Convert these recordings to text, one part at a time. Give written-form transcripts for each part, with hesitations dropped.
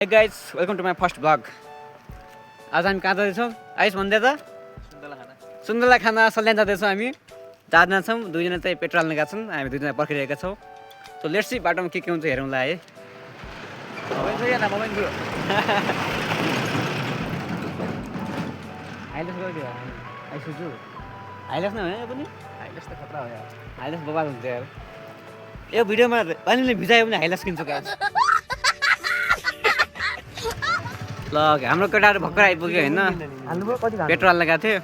Hey guys, welcome to my first vlog. आज हामी कहाँ जाँदैछौँ? आइस भन्दै त? सुन्दला खाना सल्यान जाँदैछौँ हामी। चारजना छौँ, दुईजना चाहिँ पेट्रोल हाल्न गएका छन्, हामी दुईजना पर्खिरहेका छौँ। सो लेट्स सी बाटोमा के हुन्छ हेरौँला है। मोबाइल छ या मोबाइल थियो? हाइलेस गयो त्यो। आइसुजु। हाइलेस न होइन पनि? हाइलेस त खतरा हो यार। हाइलेस बवाल हुन्छ यार। यो भिडियोमा पानीले भिजायो भने हाइलेस किन्छु गाइस। ल हाम्रो केटाहरू भर्खर आइपुग्यो होइन पेट्रोल हाल्न गएको थियो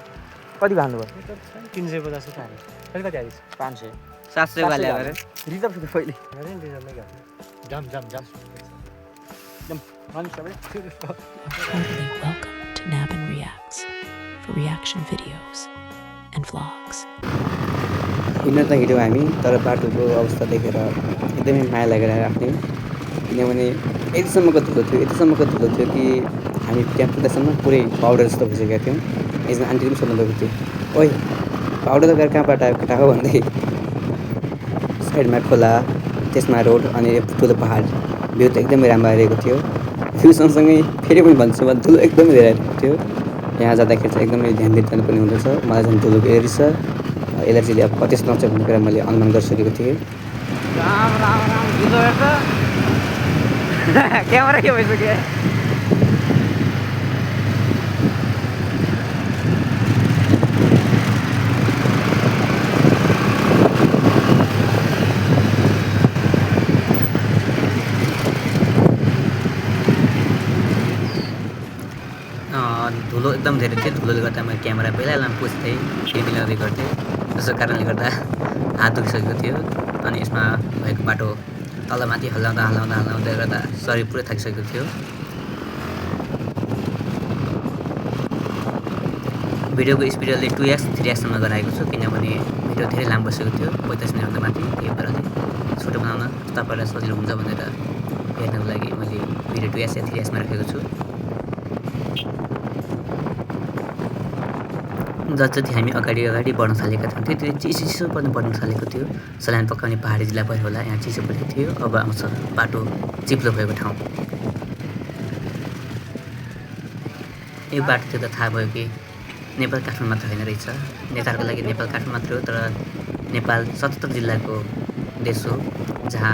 कति भाल्नुभयो 350 रुपियाँ हाल्यो कति हालिस् 500 700 वाले अरे रिजर्भ छ पहिले हैन रिजर्भ नै गर्छ जम जम जम जम रन सबै Welcome to Nabin Reacts for reaction videos and vlogs. हिँड्न त हिँड्यौँ हामी तर बाटोको अवस्था देखेर एकदमै माया लागेर राख्थ्यौँ किनभने यतिसम्मको धुलो थियो कि हामी त्यहाँ पुग्दासम्म पुरै पाउडर जस्तो भइसकेका थियौँ एकजना आन्टीले पनि सोध्नु गएको थियो ओइ पाउडर त गएर कहाँबाट आयो केटा हो भन्दै साइडमा खोला त्यसमा रोड अनि ठुलो पहाड भ्यू त एकदमै राम्रो आइरहेको थियो भ्यू सँगसँगै फेरि पनि भन्छु म धुलो एकदमै धेरै आइरहेको थियो यहाँ जाँदाखेरि चाहिँ एकदमै ध्यान दिएर जानुपर्ने हुँदछ मलाई झन् धुलोको एरी छ एलर्जीले अब कति नआउँछ भन्ने कुरा मैले अनुमान गरिसकेको थिएँ राम राम राम धुलो हेर्छ क्यामेरा के भइसक्यो धुलो एकदम धेरै थियो धुलोले गर्दा मैले क्यामेरा पहिला पुस्थेँ फेरि मिलाउँदै गर्थेँ त्यसो कारणले गर्दा हात दुखिसकेको थियो अनि यसमा भएको बाटो तलमाथि हल्लाउँदै गर्दा शरीर पुरै थाकिसकेको थियो भिडियोको स्पिडले 2x 3xसम्म गराएको छु किनभने भिडियो धेरै लामो बसेको थियो 45 मिनटभन्दा माथि त्यही भएर छोटो बनाउन तपाईँलाई सजिलो हुन्छ भनेर हेर्नको लागि मैले भिडियो 2x या 3xमा राखेको छु जति हामी अगाडि बढ्न थालेका थियौँ त्यति चिसो पनि बढ्न थालेको थियो सल्यान पकाउने पहाडी जिल्ला भयो होला यहाँ चिसो परेको थियो अब आउँछ बाटो चिप्लो भएको ठाउँ यो बाटो त थाहा भयो कि नेपाल काठमाडौँ मात्र होइन रहेछ नेताहरूको लागि नेपाल काठमाडौँ मात्र हो तर नेपाल 77 जिल्लाको देश हो जहाँ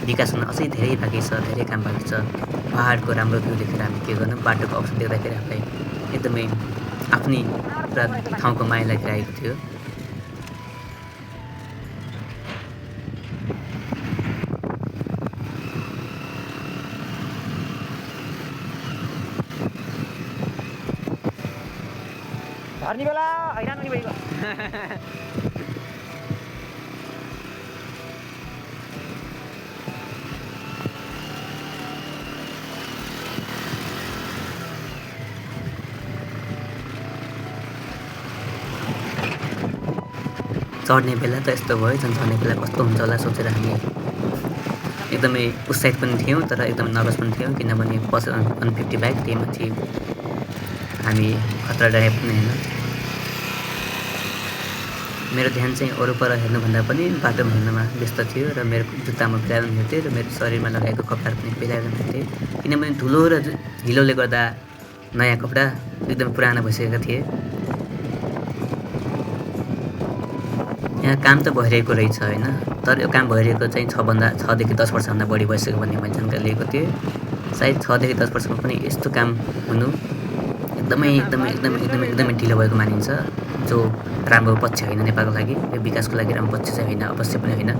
विकास हुन अझै धेरै बाँकी छ धेरै काम बाँकी छ पहाडको राम्रो भ्यू देखेर हामी के गर्नु बाटोको अवसर देख्दाखेरि हामीलाई एकदमै आफ्नै पुरा ठाउँको माया लागिरहेको थियो झर्नी बेला हैरान हुने भइगयो चढ्ने बेला त यस्तो भयो झन् चढ्ने बेला कस्तो हुन्छ होला सोचेर हामी एकदमै उत्साहित पनि थियौँ तर एकदम नर्भस पनि थियौँ किनभने 150 बाइक त्यही माथि हामी खतरा डराइ पनि होइन मेरो ध्यान चाहिँ वरपर हेर्नुभन्दा पनि बाटोमा हेर्नमा व्यस्त थियो र मेरो जुत्तामा भिलाएर हेर्थेँ र मेरो शरीरमा लगाएको कपडाहरू पनि भिलाएर हेर्थेँ किनभने धुलो र हिलोले गर्दा नयाँ कपडा एकदम पुरानो भइसकेका थिए यहाँ काम त भइरहेको रहेछ होइन तर यो काम भइरहेको चाहिँ 6 देखि 10 वर्षभन्दा बढी भइसक्यो भन्ने मैले जानकारी लिएको थिएँ सायद 6 देखि 10 वर्षमा पनि यस्तो काम हुनु एकदमै ढिलो भएको मानिन्छ जो राम्रो पक्ष होइन नेपालको लागि यो विकासको लागि राम्रो पक्ष चाहिँ होइन अवश्य पनि होइन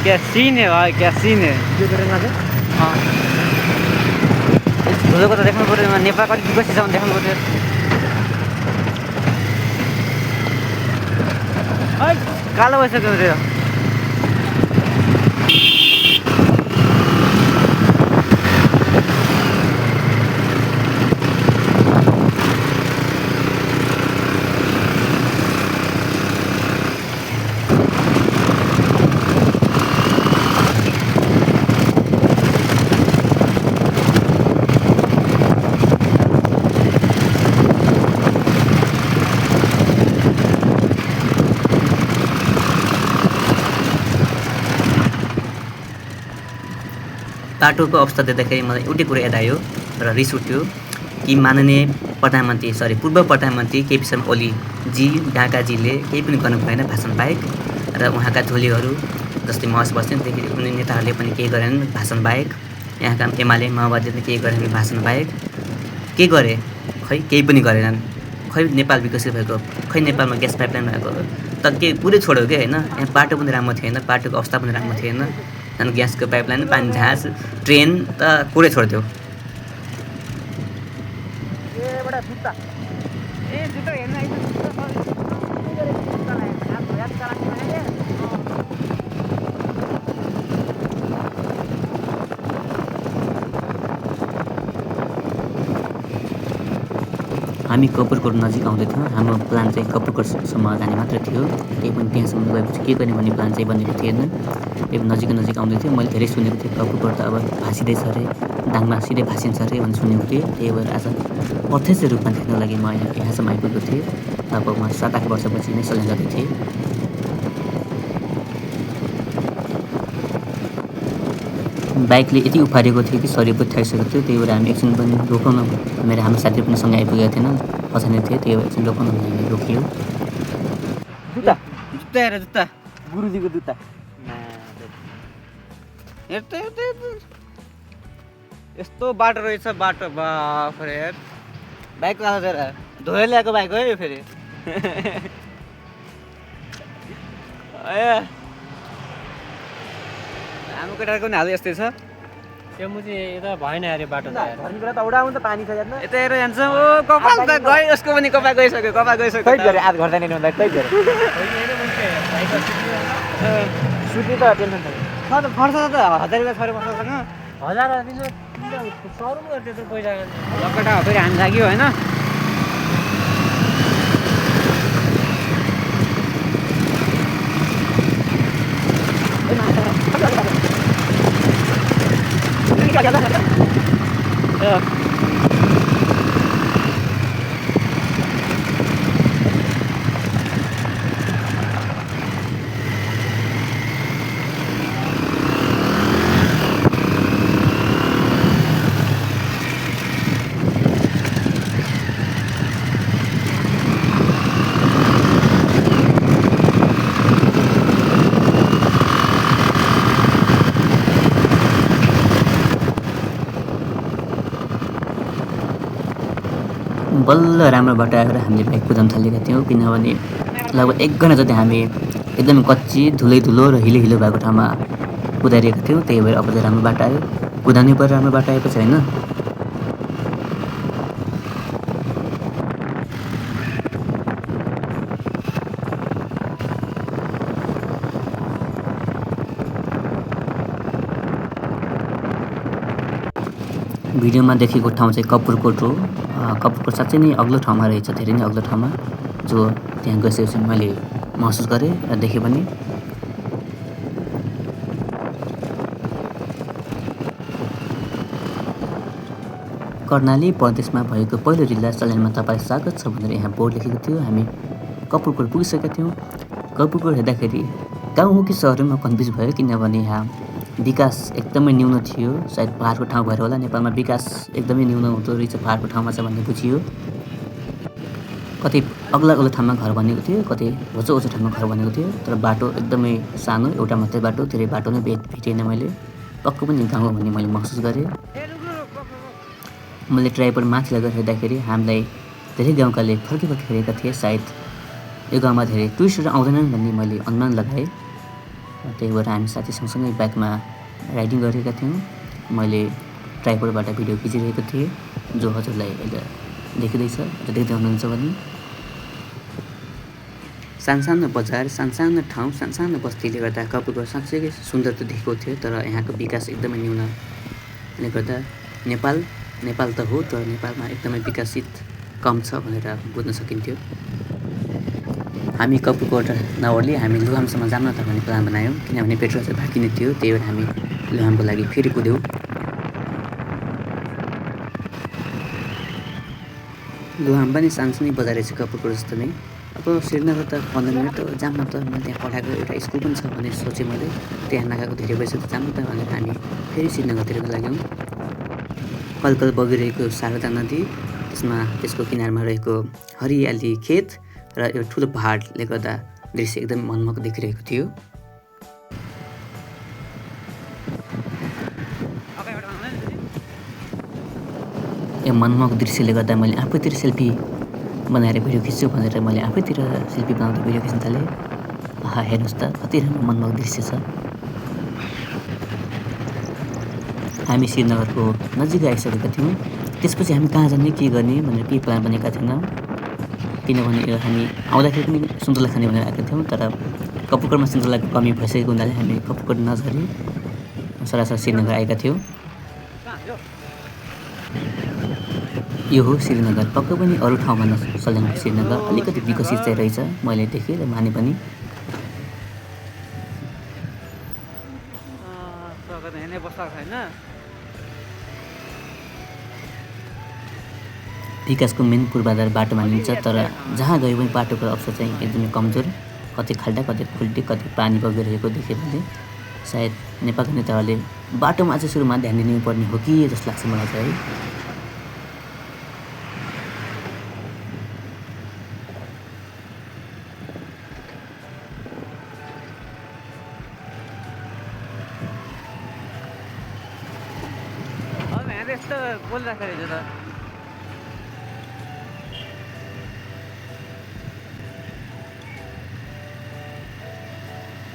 क्या सीन है भाइ क्या सीन है त्यो गरेमा चाहिँ धुलोको त देख्नु पऱ्यो नेपाल कति विकसित छ भने देख्नु पऱ्यो कालो भइसक्यो त्यो बाटोको अवस्था देख्दाखेरि मलाई एउटै कुरा याद आयो र रिस उठ्यो कि माननीय प्रधानमन्त्री पूर्व प्रधानमन्त्री केपी शर्मा ओलीजी डाकाजीले केही पनि गर्नु भएन भाषण बाहेक र उहाँका झोलीहरू जस्तै महेश बस्नेतदेखि उनी नेताहरूले पनि केही गरेनन् भाषण बाहेक यहाँका एमाले माओवादीले केही गरेनन् भाषण बाहेक के गरे खै केही पनि गरेनन् खै नेपाल विकसित भएको खै नेपालमा ग्यास पाइपलाइन भएको त के पुरै छोड्यो क्या होइन यहाँ बाटो पनि राम्रो थिएन बाटोको अवस्था पनि राम्रो थिएन अनि ग्यासको पाइपलाइन पानी जहाज ट्रेन त पुरै छोडिदियो हामी कपुरकोट नजिक आउँदैथ्यौँ हाम्रो प्लान चाहिँ कपुरकोटसम्म जाने मात्र थियो केही पनि त्यहाँसम्म गएपछि के गर्ने भन्ने प्लान चाहिँ बनेको थिएन एकदम नजिक आउँदै थियो मैले धेरै सुनेको थिएँ कपुरकोट त अब भाँसिँदैछ अरे दाङमा सिधै भाँसिन्छ अरे भन्ने सुनेको थिएँ त्यही भएर आज प्रत्यक्ष रूपमा देख्न लागि म यहाँसम्म आइपुगेको थिएँ लगभग म 7-8 वर्षपछि नै सल्यान जाँदै थिएँ बाइकले यति उफारेको थियो कि शरीर पनि थाकिसकेको थियो त्यही भएर हामी एकछिन पनि रोकाउन मेरो हाम्रो साथीहरू पनि सँगै आइपुगेको थिएन पछाडि थियो त्यही भएर एकछिन रोकाउन हामीले रोकियो जुत्ता हेर जुत्ता गुरुजीको जुत्ता यस्तो बाटो रहेछ बाटो बाफरे बाइक धोएर ल्याएको बाइक हो यो फेरि हाम्रो केटाको पनि हाल यस्तै छ त्यो मुजी यता भएन अरे बाटो त घरनिर त उडाउनु त पानी छ हेर्न यता हेर जान्छ ओ कपाल त गयो उसको पनि कपाल गइसक्यो खै गरे आज घर जाने भन्दा खै गरे सुति त टेन्सन छैन त खर्च त 1000 रुपैयाँ छोरे बस्छसँग 1000 दिनु सरुम गर्थ्यो त पैसा लकटा फेरि हामी लाग्यो हैन बल्ल राम्रो बाटो आएर हामीले बाइक कुदाउन थालेका थियौँ किनभने लगभग 1 घन्टा जति हामी एकदमै कच्ची धुलो र हिलो भएको ठाउँमा कुदाइरहेका थियौँ त्यही भएर अब चाहिँ राम्रो बाटो आयो कुदाउनै पर्यो राम्रो बाटो आएपछि होइन भिडियोमा देखेको ठाउँ चाहिँ कपुरकोट हो कपुरकोट साँच्चै नै अग्लो ठाउँमा रहेछ धेरै नै अग्लो ठाउँमा जो त्यहाँ गइसकेपछि मैले महसुस गरेँ र देखेँ पनि कर्णाली प्रदेशमा भएको पहिलो जिल्ला सल्यानमा तपाईँ स्वागत छ भनेर यहाँ बोर्ड लेखेको थियो हामी कपुरकोट पुगिसकेका थियौँ कपुरकोट हेर्दाखेरि गाउँ हो कि सहर म कन्फ्युज भयो किनभने यहाँ विकास एकदमै न्यून थियो सायद पहाडको ठाउँ भएर होला नेपालमा विकास एकदमै न्यून हुँदो रहेछ पहाडको ठाउँमा छ भन्ने बुझियो कतै अग्ला ठाउँमा घर बनेको थियो कतै होचो ठाउँमा घर बनेको थियो तर बाटो एकदमै सानो एउटा मात्रै बाटो धेरै बाटो नै भेटेन मैले पक्को पनि गाउँ हो भन्ने मैले महसुस गरेँ मैले ट्राइपड माथि लगेर हेर्दाखेरि हामीलाई धेरै गाउँकाले फर्किरहेका थिए सायद यो गाउँमा धेरै टुरिस्टहरू आउँदैनन् भन्ने मैले अनुमान लगाएँ त्यही भएर हामी साथी सँगसँगै बाइकमा राइडिङ गरेका थियौँ। मैले ट्राइपोडबाट भिडियो खिचिरहेको थिएँ, जो हजुरलाई अहिले देखिँदैछ, देख्दै हुनुहुन्छ भने। सानसानो बजार, सानसानो ठाउँ, सानसानो बस्तीले गर्दा कपुरगढ साँच्चै सुन्दर त देखेको थियो, तर यहाँको विकास एकदमै न्यूनले गर्दा नेपाल त हो, तर नेपालमा एकदमै विकसित कम छ भनेर बुझ्न सकिन्थ्यो। हामी कपुरकोट नओर्ली हामी लुहामसम्म जान त भन्ने प्लान बनायौँ, किनभने पेट्रोल चाहिँ बाँकी नै थियो। त्यही भएर हामी लुहामको लागि फेरि कुद्यौँ। लुहाम पनि सानसानै बजार रहेछ कपुरकोट जस्तो नै। अब श्रीनगर त 15 मिनट जाऊँ त, मैले त्यहाँ पठाएको एउटा स्कुल पनि छ भनेर सोचेँ मैले। त्यहाँ नगएको धेरै वर्ष त जाऊँ त भनेर हामी फेरि श्रीनगरतिर लाग्यौँ। कलकल बगिरहेको शारदा नदी, त्यसको किनारमा रहेको हरियाली खेत र एउटा ठुलो पहाडले गर्दा दृश्य एकदम मनमोहक देखिरहेको थियो। यो मनमोहक दृश्यले गर्दा मैले आफैतिर सेल्फी बनाएर भिडियो खिच्छु भनेर मैले आफैतिर सेल्फी बनाउँदै भिडियो खिच्न थालेँ। आहा, हेर्नुहोस् त कति राम्रो मनमोहक दृश्य छ। हामी श्रीनगरको नजिक आइसकेका थियौँ। त्यसपछि हामी कहाँ जाने के गर्ने भनेर केही प्लान बनेका थिएनौँ, किनभने हामी आउँदाखेरि पनि सुन्तला खाने भनेर आएका थियौँ, तर कपुरकोटमा सुन्तलाको कमी भइसकेको हुनाले हामी कपुरकोट नझरी सरासर श्रीनगर आएका थियौँ। यो हो श्रीनगर। पक्कै पनि अरू ठाउँमा नचलेको श्रीनगर अलिकति विकसित चाहिँ रहेछ, मैले देखेँ र माने पनि। विकासको मेन पूर्वाधार बाटो मानिन्छ, तर जहाँ गयो पनि बाटोको अवस्था चाहिँ एकदमै कमजोर, कतै खाल्डा कतै खुल्टी, कतै पानी बगिरहेको देख्यो भने सायद नेपालका नेताहरूले बाटोमा अझै सुरुमा ध्यान दिनुपर्ने हो कि जस्तो लाग्छ मलाई चाहिँ। यस्तो बोल्दाखेरि त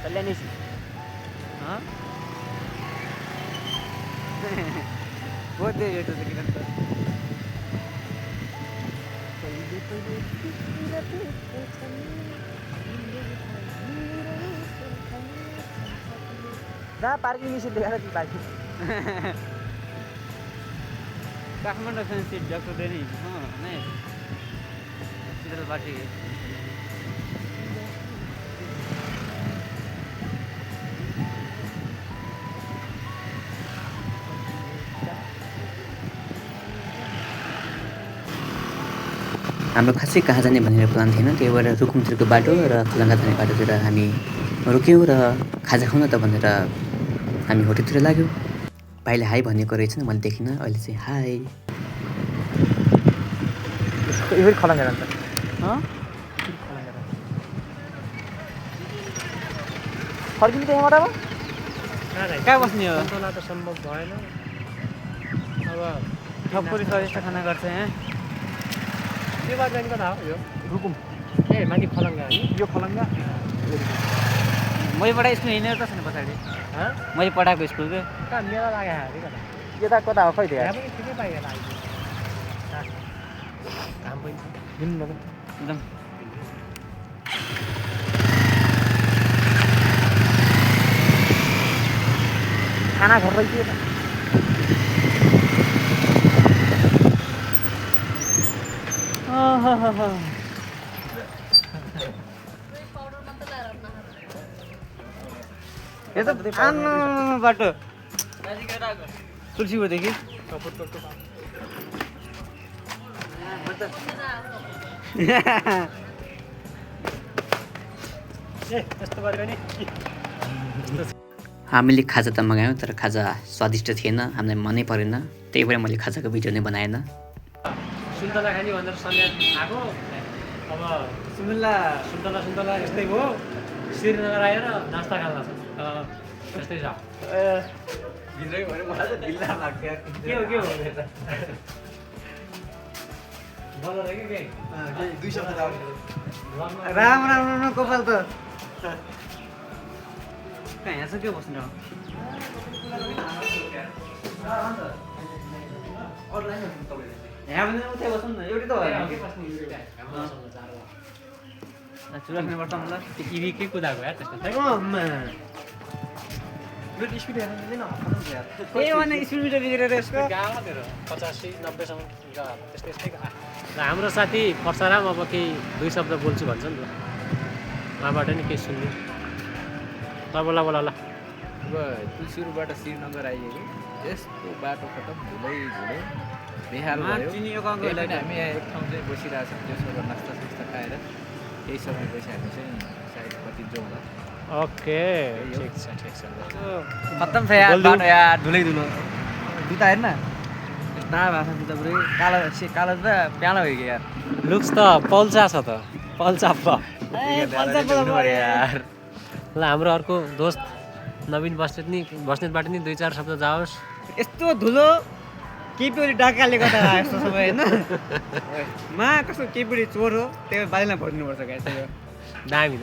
कल्याणेशी बोलते येतो तिकडे जा पार्किङ निषेध देखाएर ती पार्किङ काठमाडौँ सीट डॉक्टर देनी हाँ नहीं सीधे बाटी हाम्रो खासै कहाँ जाने भनेर प्लान थिएन, त्यही भएर रुकुमतिरको बाटो र खलङ्गा जाने बाटोतिर हामी रोक्यौँ र खाजा खाउँ न त भनेर हामी होटलतिर लाग्यौँ। भाइले हाई भनेको रहेछन्, मैले देखिनँ। अहिले चाहिँ हाई यो फेरि खलङ्गा जान्छ फर्किनु त यहाँबाट अब कहाँ बस्ने हो? सन्तोला त सम्भव भएन। अब ठप्पुरी स्वादिष्ट खाना गर्छ यहाँ। यो बाटो जाने कता हो? यो रुकुम ए माथि खलङ्गा है, यो खलङ्गा मैबाट स्कुल हिँडेर त छैन पछाडि मैले पढाएको स्कुल के कहाँ मेला लाग्यो अरे कता यता कता हो खै यहाँ पनि ठिकै पाइयो लाग्यो काम पनि जुन लगेँ एकदम खाना घर रहेछ यता यो त आनो बाटो तुलसीपुरदेखि ए यस्तो गरेको नि हामीले खाजा त मगायौँ, तर खाजा स्वादिष्ट थिएन, हामीलाई मनै परेन। त्यही भएर मैले खाजाको भिडियो नै बनाएन। सुन्तला खाने भनेर सन्ध्या आएको। अब सुन्तला यस्तै भयो। श्रीनगर आएर नास्ता खान लाग्छ यस्तै छ। के हो बोल के राम राम कपाल त यहाँ चाहिँ के बस्नु यहाँ भने उतै बस्नु न एउटै त भयो चुराख्ने पर्छ मलाई त्यो इभी के कुदाएको यार त्यस्तो ए भने स्पिड मिटर बिग्रेर यसको गएको तेरो 85-90 सम्म त्यस्तै त्यस्तै गएको र हाम्रो साथी पर्साराम अब केही 2 शब्द बोल्छु भन्छ नि त उहाँबाट नि केही सुन्ने ल बोला बोला ल अब तुलसीबाट श्रीनगर आइएको यस्तो बाटो खतम धुलै धुलो बेहाल भयो त्यसलाई नै हामी यहाँ एक ठाउँ चाहिँ बसिरहेको छौँ त्यसो गरेर नास्ता सास्ता खाएर केही समयपछि हामी चाहिँ सायद कति जाउँला ओके ठिक छ खत्तम छ यार बाटो यार धुलै धुलो जुत्ता हेर्न यस्ता भाषा जुत्ता पुरै कालो कालो त प्यालो भयो कि यार लुक्स त पल्चा छ त पल्चा यार ल हाम्रो अर्को दोस्त नवीन बस्नेतबाट नि 2-4 शब्द जाओस् यस्तो धुलो केपी डाकाले गर्दा यस्तो सबै होइन मा कस्तो केपी चोर हो त्यो बालीमा भर्नुपर्छ गाइस दामी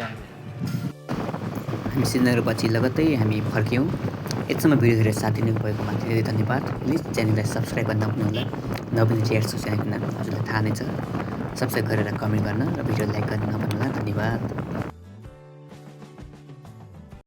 हामी श्रीनगरपछि लगत्तै हामी फर्क्यौँ। यतिसम्म भिडियो हेरेर साथ दिनुभएकोमा धेरै धन्यवाद। प्लिज च्यानललाई सब्सक्राइब गर्न नभुल्नुहोला। नवीन जेयर्सको च्यानलको नाम हजुरलाई थाहा नै छ। सब्सक्राइब गरेर कमेन्ट गर्न र भिडियो लाइक गर्न नभुल्नुहोला। धन्यवाद।